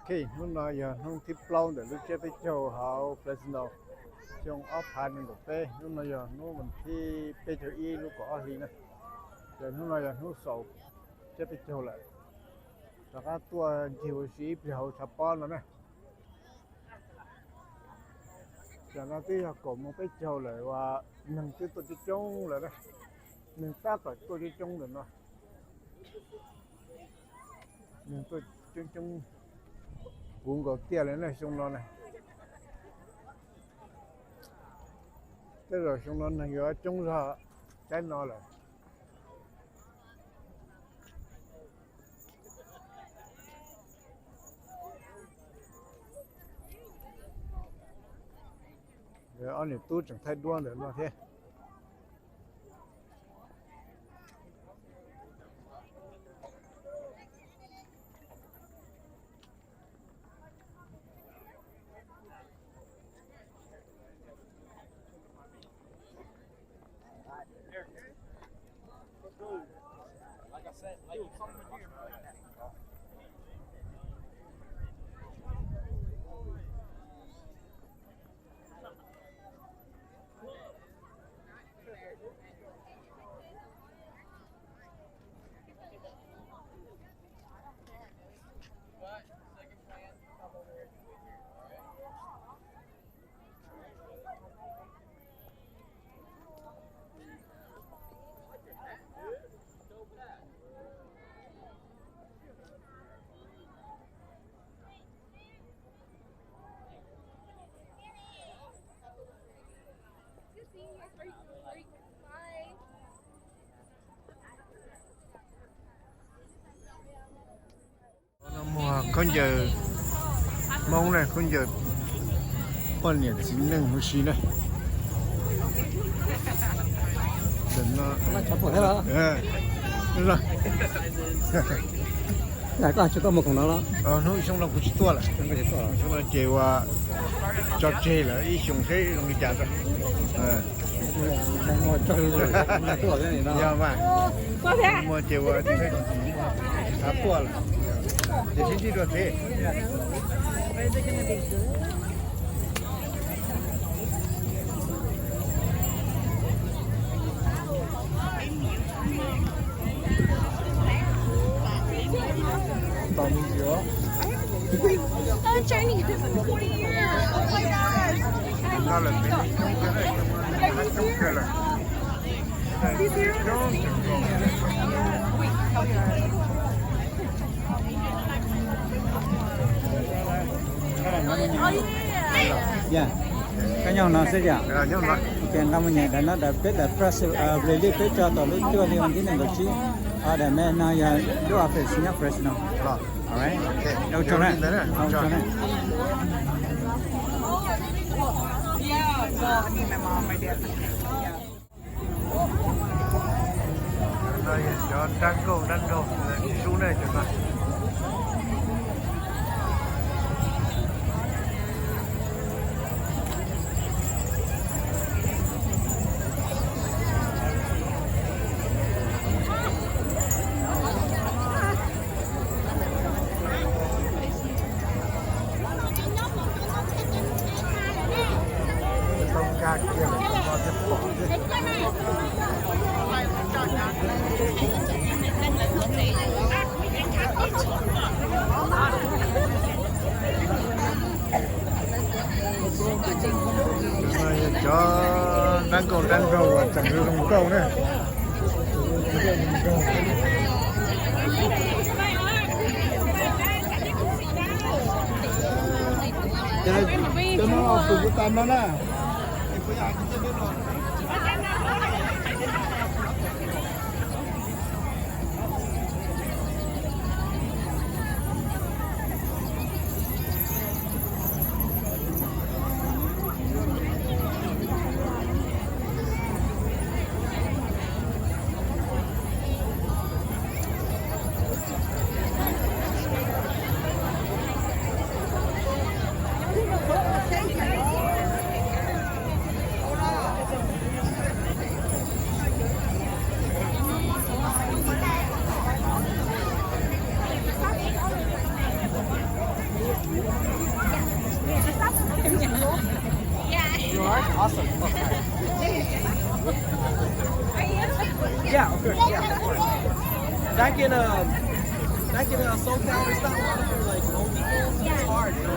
Ok, hnub no yog hnub thib plaub ntawm lub tsiab peb caug hauv Fresno, xyoo ob phav nees nkaum peb. Hnub no yog hnub vas thib peb caug ib lub kaum ob hli na. Ces hnub no yog hnub xaus tsiab peb caug lawm. Rov qab tuaj ncig ua si ib pliag hauv tshav pob no na. Tam no twb yog kaum moos peb caug lawm uas neeg twb tuaj coob coob lawm na. Neeg tab tom tuaj coob coob ntawm no. Neeg tuaj coob coob puv nkaus tiaj lawm na xyoo no na. Tej zaum xyoo no neeg yuav coob zog tsaib no lawm. Ob niam tub tseem thaij duab ntawm no thiab. Muag khaub ncaws Hmoob na, khaub ncaws poj niam txiv neej huv si na. Hnub xyoo no kuv tsis tuaj lawm, xyoo no ces ua tso tseg lawm ib xyoos seb zoo li cas. Yog mas, muaj ces ua tsis tau, tsis tau tuaj lawm, ces sib ntsib dua thiab. Koj nyob no xwb yom? Ok, nqa mus nyem daim no, daim peb daim fresh release peb tso tom lub cuaj hli vas thib nees nkaum tsib. Daim me no yog lub office nyob Fresno. Ua tsaug na. Cov dab nkauj dab nraug sib sub na cov no. Cov dab nkauj dab nraug uas tseem zoo nkauj na. Cov no tus kuv tas no na. You are? Awesome. Okay. Yeah, of course. Yeah, of course. Back in, um, back in, uh, SoCal, there's not a lot of, like, old people. It's hard, you know?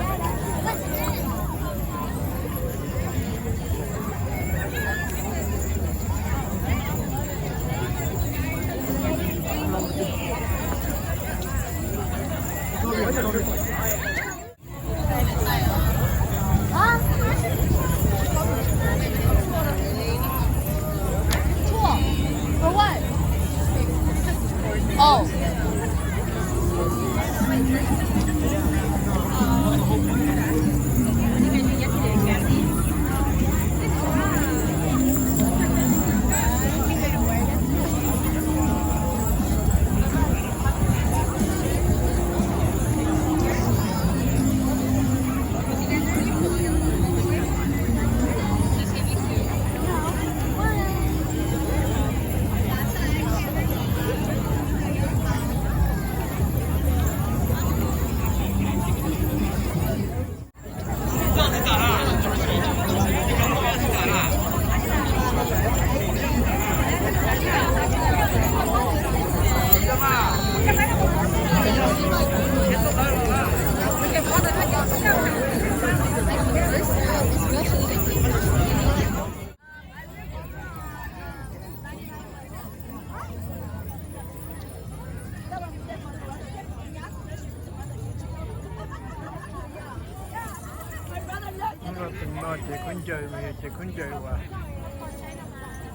Tus no ces khaub ncaws, ces khaub ncaws uas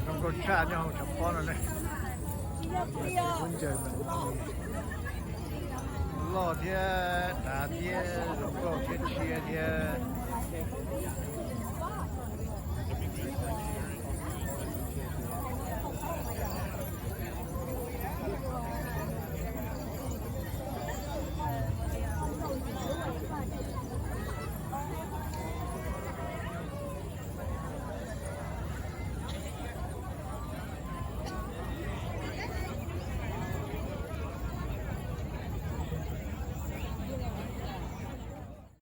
zoo nkauj tshaj nyob hauv tshav pob no ne. Ces khaub ncaws mas loj thiab dav thiab zoo nkauj thiab tshiab thiab.